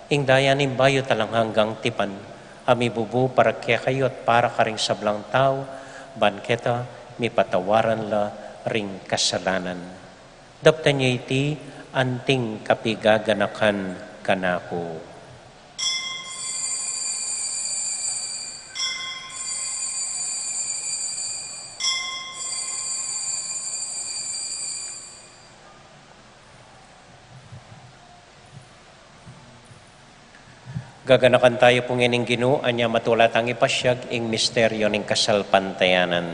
ing daya ning bayu at alang anggang tipan, a mibubu para kekayu at para karing sablang tau, ban keta mipatawaran la ring kasalanan. Daptan ye iti anting kapigaganakan kanaku. Gaganakan tayu pu ngening Ginu, anya matula tang ipasyag ing misteryu ning kasalpantayanan.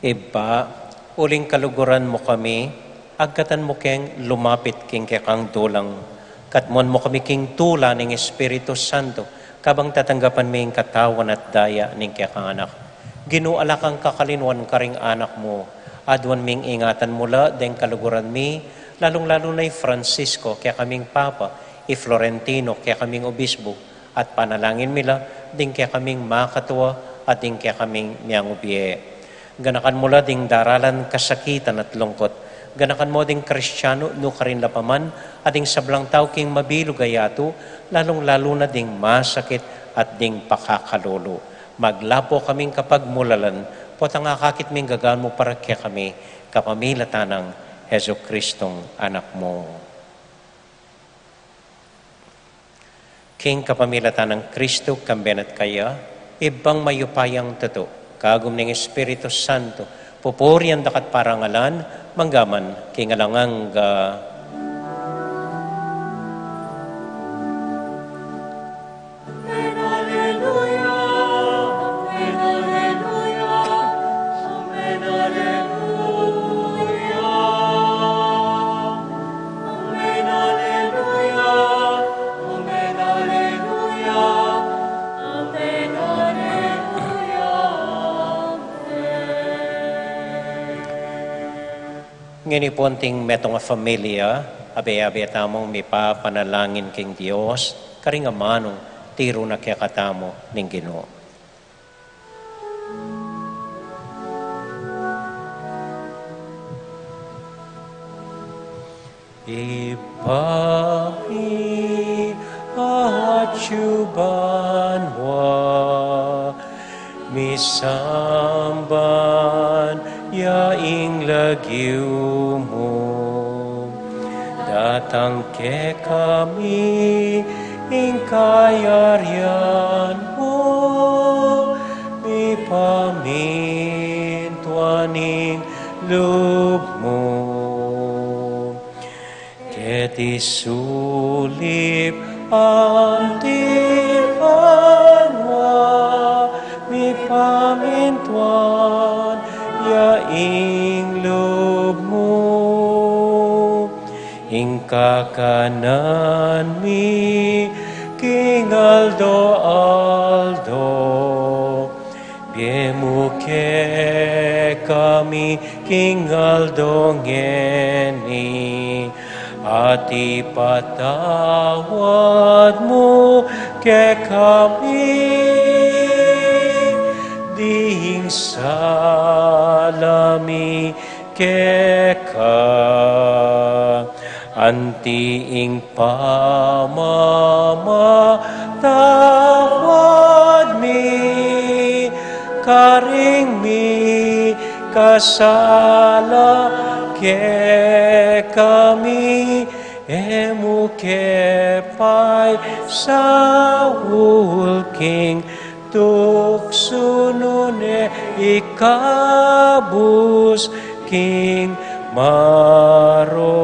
Ibpa, uling kaluguran mu kami, agkatan mu keng lumapit king kekang dulang. Katmuan mu kami king tula ning Espiritu Santo, kabang tatanggapan mi ing katawan at daya ning kekang Anak. Ginu, ala kang kakalinwan karing anak mu. Aduan ming ingatan mu la deng kaluguran mi, lalung-lalu na i Francisco, kekaming Papa, i Florentino, kekaming Obisbu, at panalangin mi la ding kekaming makatua at ding kekaming miangubie. Ganakan mu la ding daralan kasakitan at lungkut, Ganakan mu ding Kristiano, nu karin la pa man, at ding sablang tau king mabilug a yatu, lalung-lalu na ding masakit at ding pakakalulu. Maglapo kaming kapagmulalan, potang akakit ming gagawan mu para kekami, kapamilatan nang Jesucristong Anak mu. King kapamilatan nang Kristo, kambe na at kaya, Ibpang mayupayang tutu, kagum ning Espiritu Santo, pupurian da ka at parangalan, mangga man king alang angga. Amen, alleluia. Amen, alleluia. Amen, alleluia. Amen, alleluia. Amen, alleluia. Amen. Ngeni pu anting metung a familia, abe-abe tamung mipapanalangin king Dios, karing amanung tiru na kekatamu ning Ginu. Ibpa mi, atyu ka banua, misamban ya ing lagyu mu, datang kekami ing kayarian mu, mipamintuan ing lub mu keti sulip anti banua, mipamintuan ya ing lub mu. Ing kakanan mi king aldo-aldo ibie mu kekami king aldo ngeni, at ipatawad mu kekami ding sala mi keka, anti ing pamamatawad mi karing mikasala kekami, e mu ke paisaul king tuksu, nune ikabus king marok.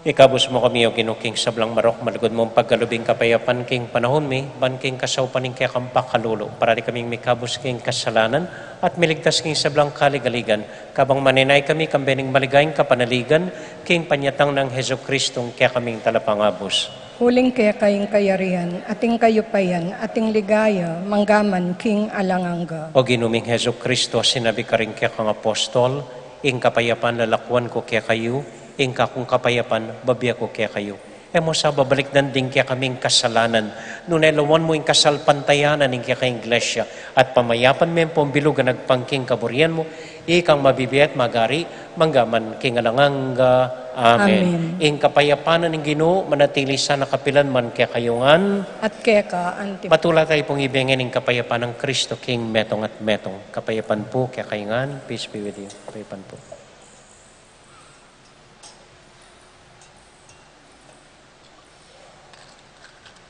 Ikabus mu kami, O Ginu, king sablang marok, malugud mung pagkalub ing kapayapan king panahun mi, ban king kasaupan ning kekang pakalulu, parati kaming mikabus king kasalanan, at miligtas king sablang kaligaligan, kabang manenaya kami kambe ning maligayang kapanaligan, king panyatang nang Jesucristong kekaming Talapangabus. Uling keka ing kayarian, at ing kayupayan, at ing ligaya, mangga man king alang angga. O Ginu ming Jesucristo, sinabi karing kekang apostol, ing kapayapan lalakuan ku kekayu, ing kakung kapayapan bibie ku kekayu. E mu sa babalikdan ding kekaming kasalanan, nune lawan mu ing kasalpantayanan ning kekang Iglesia, at pamayapan me pu ing bilug a agpang king kaburian mu, ikang mabibie at magari, mangga man king alang angga. Amen. Amen. Ing kapayapan ning Ginu, manatili sana kapilan man kekayu ngan. At keka anti. Matula tayu pung ibie ngan ing kapayapan nang Kristo king metung at metung. Kapayapan pu kekayu ngan, peace be with you. Kapayapan pu.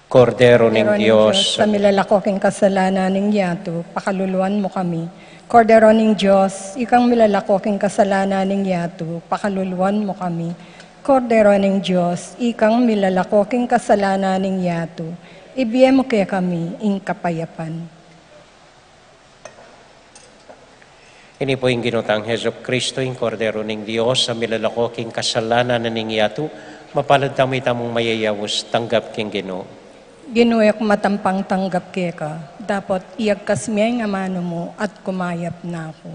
Kordero ning Kordero ning Dios, Dios, a milalako king kasalanan ning yatu, pakaluluan mu kami. Kordero ning Dios, ikang milalako king kasalanan ning yatu, pakaluluan mu kami. Kordero ning Dios, ikang milalako king kasalanan ning yatu, ibie mu kekami ing kapayapan. Ini pu ing Ginu tang Jesucristo, ing Kordero ning Dios, a milalako king kasalanan ning yatu. Mapalad tamu itamung mayayaus tanggap king Ginu. Ginu, e ku matampang tanggap keka, dapot iyagkas me ing amanu mu at kumayap na ku.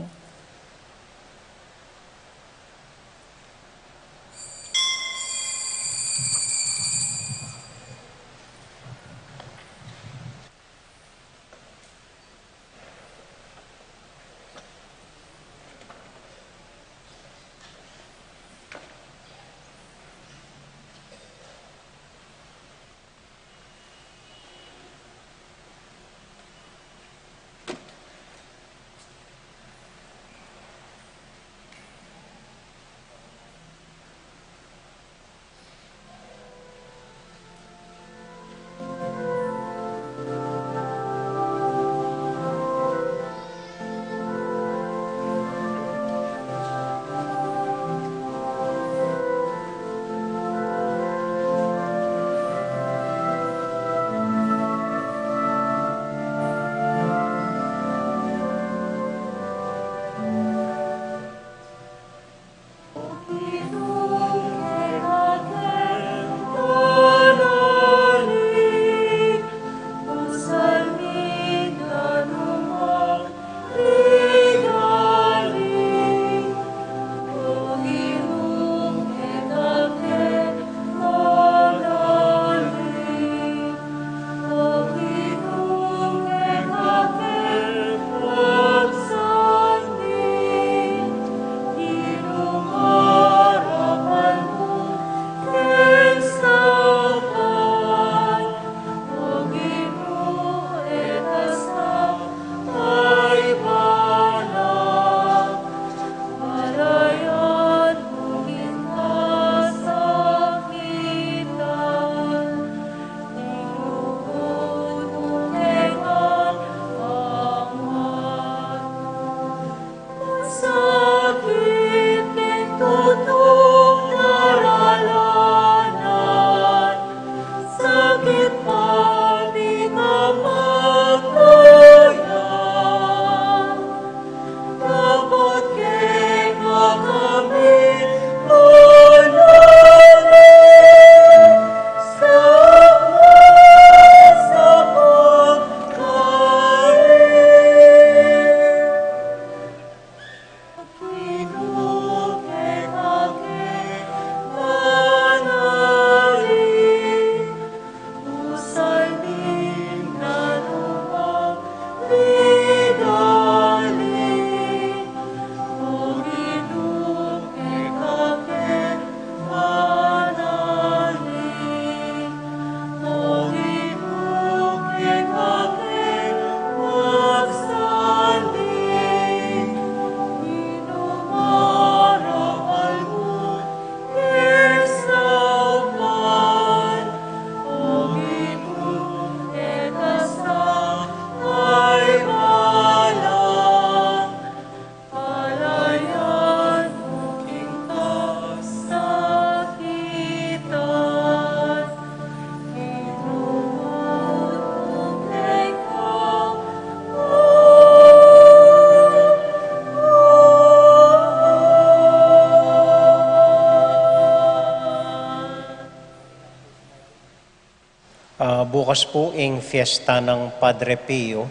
Bukas pu ing fiesta nang Padre Pio.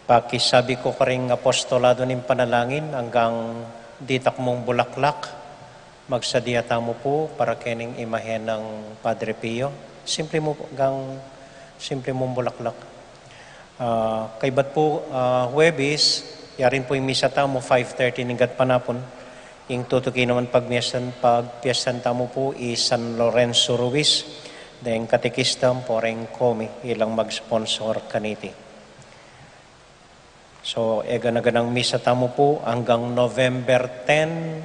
Pakisabi ku karing apostolado ning panalangin, anggang ditak mung bulaklak, magsadia tamu pu para kening imahen nang Padre Pio. Simple mu, anggang simple mung bulaklak. Ah, kaybat pu, ah, Huwebes, yarin pu ing misa tamu, five thirty ning gatpanapun. Ing tutuki naman pagmiestan, pagpiestan tamu pu i San Lorenzo Ruiz, deng katekista ampo reng komi, ilang mag-sponsor kaniti. So, e gana-ganang misa tamu pu anggang November ten,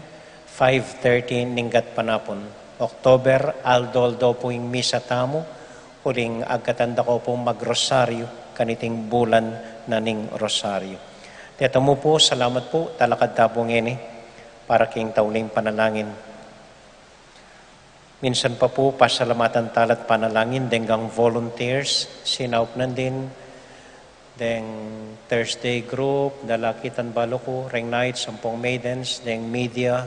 five thirty ning gatpanapun. October, aldo-aldo pu ing misa tamu, uling agkatan da ko pung magrosaryo, kaniting bulan na ning rosaryo. Tetamu pu, salamat pu, talakad ta pu ngeni para king tauling panalangin. Minsan pa pu, pasalamatan tala at panalangin deng gang volunteers, sinaup nandin, deng Thursday group, dalakitan balu ku, reng knights, ampong maidens, deng media,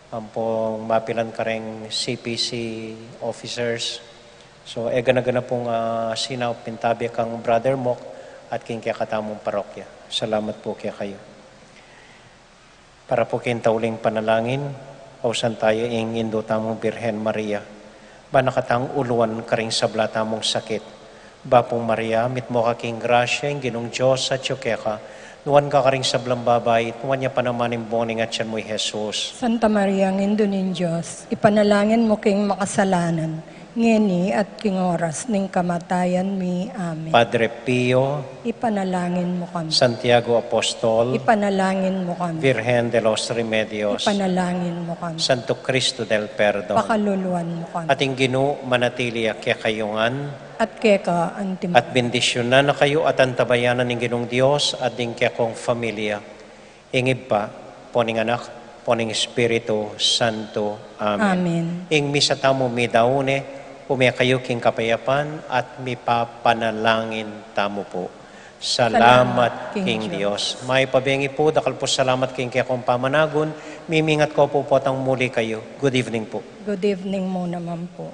ampong mapilan kareng C P C officers. So, e gana-gana pung, ah, sinaup, pintabi kang Brother Mok at king kekatamung parokya. Salamat pu kekayu. Para pu king tauling panalangin, ausan taya ing Indu tamung Birhen Maria, ba na katang uluan karing sabla tamung sakit. Bapu Maria, mitmu ka king grasya, ing Ginung Dios atyu keka, nuan ka karing sablang babai, nuan ya pa naman ing bunga ning atyan mu, i Jesus. Santa Maria, Indu ning Dios, ipanalangin mu king makasalanan, ngeni at king oras ning kamatayan mi. Amen. Padre Pio, ipanalangin mu kami. Santiago Apostol, ipanalangin mu kami. Virgen de los Remedios, ipanalangin mu kami. Santo Cristo del Perdon, pakaluluan mu kami. At ing Ginu manatili ya kekayu ngan. At keka antimu. At bendisyunan na kayu at antabayanan ning Ginung Dios at ding kekong familia. Ing Ibpa, ampo ning Anak, ampo ning Espiritu Santo. Amen. Amen. Ing misa tamu midaun ne, ume kayu king kapayapan at mipapanalangin tamu pu. Salamat king Dios. Mayap a bengi pu, dakal pu salamat king kekong pamanagun, mimingat ko pu potang muli kayu. Good evening pu. Good evening mu naman pu.